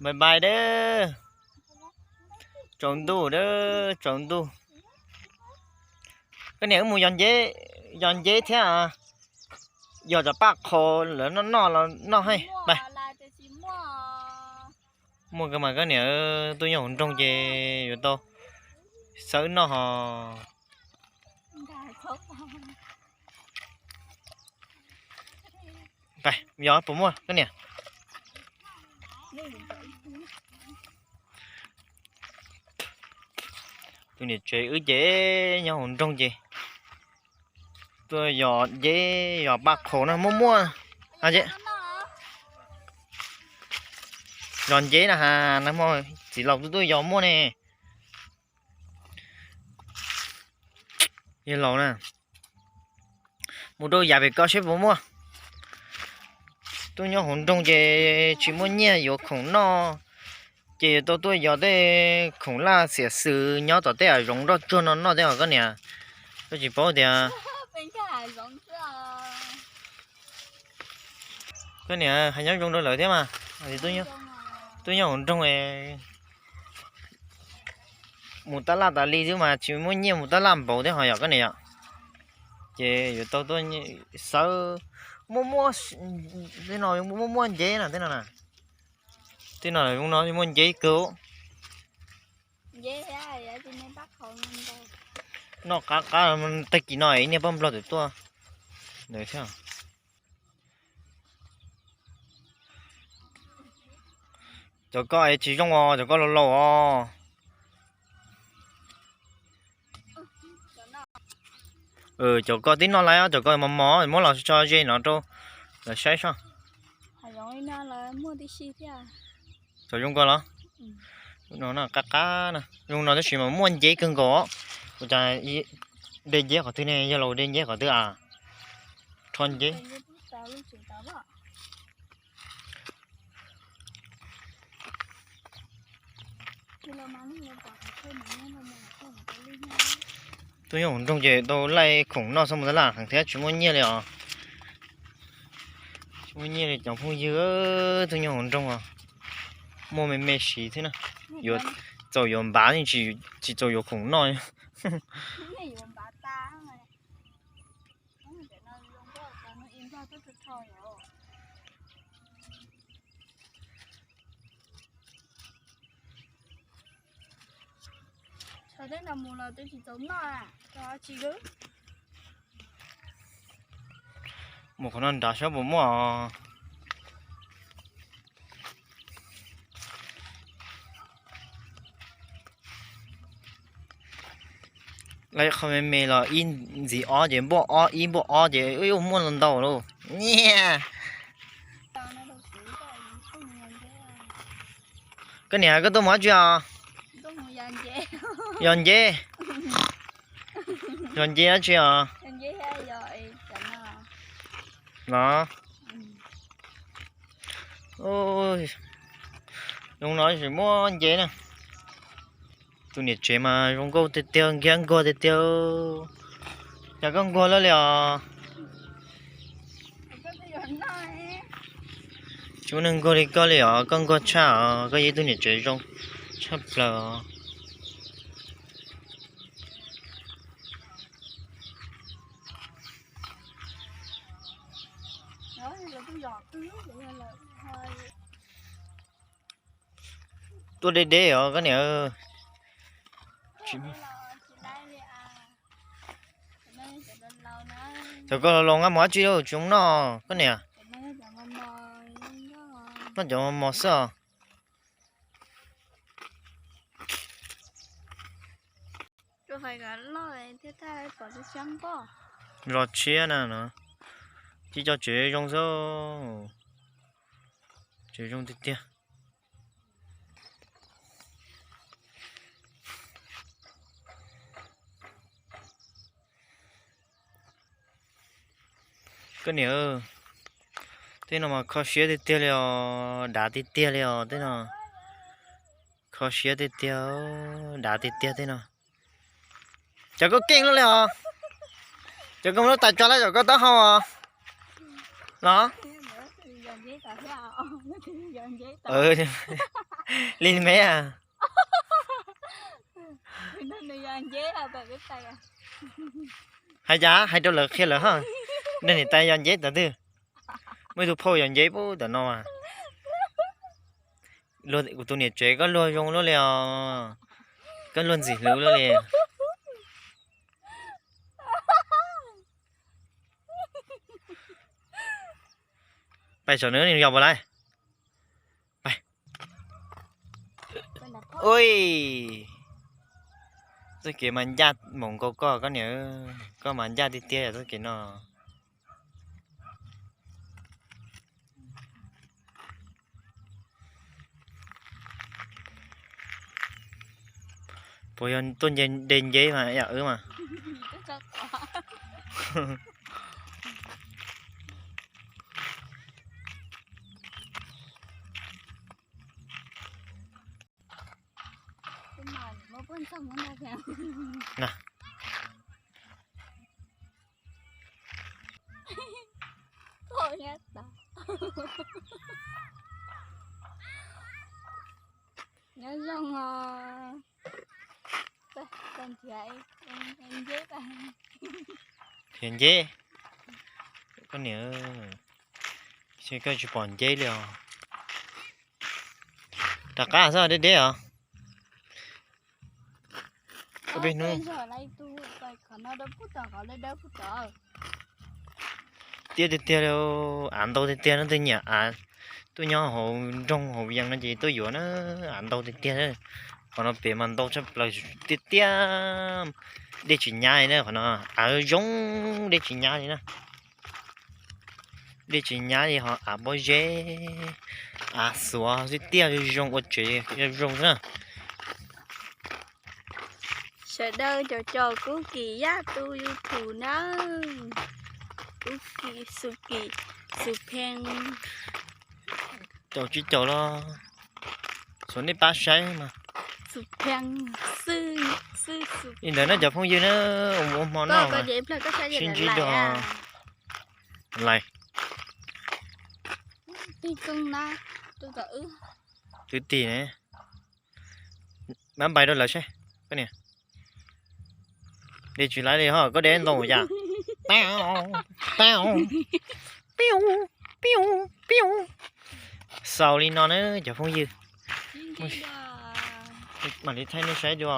Bye bye dab. Tsaus ntuj dab, tsaus ntuj. Koj niam wb mus yos nceb, yos nceb thiab, yog cov paj qho lawv noj noj los noj hais. Muaj kawg mas koj niam, tuaj nyob hauv nroog ces yuav tau xawb noj hos. Yog puas muaj koj niam? Tus niam tsev wb ces nyob hauv nroog ces tuaj yos nceb yos paj qho no muaj muaj. Yos nceb na has, txiv laus tuaj tuaj yos muaj ne. Yog laus na, mus rau yav pem ko seb puas muaj. Tuaj nyob hauv nroog ces tsis muaj nyiaj yuav khoom noj, ces yuav tau tuaj yos tej khoom laj xiam xws nyob tom tej hav zoov nroj tsuag no noj thiab os koj niam. Koj tsis paub tias koj niam hais nyob zoo rau lawv thiab mas. Tuaj nyob hauv nroog mus tab laj tas li xwb mas tsis muaj nyiaj mus tab laj npaum thiab ho yom koj niam yom. Ces yuav tau tuaj xawb, muaj muaj, tej no muaj muaj nceb na, tej no na. Tej no zoo no muaj nceb kawg. Noj qab qab, tag kis no ib niag poj nplog twb tuaj ntawd thiab. Cov ko es tsis zoo os, cov ko laus laus os. Cov ko tib noj lawm, cov ko mos mos, muab los tso ze no rau lawv saib soj. Cov zoo ko los? No qab qab na, zoo no tab sis mas muaj nceb kawg nkaus. Ua cas de nceb qhov twg ne, yog laus de nceb qhov twg a? Rho nceb. Tuaj nyob hauv nroog ces tau laij khoom noj xab mus tab laj heev thiab tsis muaj nyiaj li os. Tsis muaj nyiaj li cov phooj ywg, tuaj nyob hauv nroog os, muaj me me siv thiab na. Yuav txaus yuav npav, tsis txaus yuav khoom noj. Mus qhov no nrad saib puas muaj os. Lawv qhov me me los ib ntxiv ob ces npuaj ob, ib npuaj ob ces wb yuav muaj ntau ntau lauj. Nyiaj. Koj niam, koj tuaj mus dab tsi os? Yos nceb. Yos nceb dab tsi os? Los, zoo no tsis muaj nceb na. Tus niam tsev mas zoo nkauj tiag tiag, nkiag nkuag tiag tiag. Cas koj nkuag lawm li os? Tsis muaj neeg nkuag li koj li os, koj nkuag tshaj os, koj yog ib tug niam tsev zoo tshaj plaws os. Tuaj deb deb os koj niam. Cov ko los los nqa mus dab tsi lauj, tsis zoo noj koj niam. Noj cov mos mos xwb os. Los tshiab na no, tsis cov tsev zoo xwb, tsev zoo tiag tiag. Koj niam, tej no mas kho siab tiag tiag li os, dav tiag tiag li os tej no. Kho siab tiag tiag, dav tiag tiag tej no. Cov koj keej loj li os. Cov koj lub tais tso lawm, cov koj taub hau os. Los. Li me. Hais cas hais rau lawv qhia lawv ho. Nws niam tais yog nceb tod twg? Muaj ib tug phauj yog nceb pub tom no. Kuv tus niam tsev koj luag zoo luaj li os. Koj luag ntxim hlub luaj li. Pais saum no yog puas lawm? Pais. Ui, txoj kev mas ncaj mus nkaus koj, koj niam, koj mas ncaj tiag tiag txoj kev no. Puas yog tuaj de nceb mas yam wb mas. Nyob zoo os. Nrhiav nceb. Koj niam, koj tsis pom nceb li os. Rov qab xwb, deb deb os. Tiaj tiag tiag li, av ntau tiag tiag no, twb nyiam av, tuaj nyob hauv nroog hauv yees no ces tuaj yuav na, av ntau tiag tiag. Qhov no pem mas ntau tshaj plaws tiag tiag. Dej tsis nyab li na, qhov no av zoo, dej tsis nyab li na. Dej tsis nyab li ho av pob zeb, av xuav xwb tiag, zoo ua tsev zoo xwb na. Sawv daws caum caum Kuj Kim Yaj tus YouTube nawb. Kuj Kim, Xu Kim, Xu Pheej. Caum tsis caum los xuav nej pab saib mas. Li ntawd na cov phooj ywg na, ua hmo noj sib ntsib dua lais. Kwv tij ne, mab npais rau lawv saib. Koj niam, de tsis laib li ho, koj de ntau yam. Piu, piu, piu. Xaus li no na cov phooj ywg. Mam li thaij nej saib dua.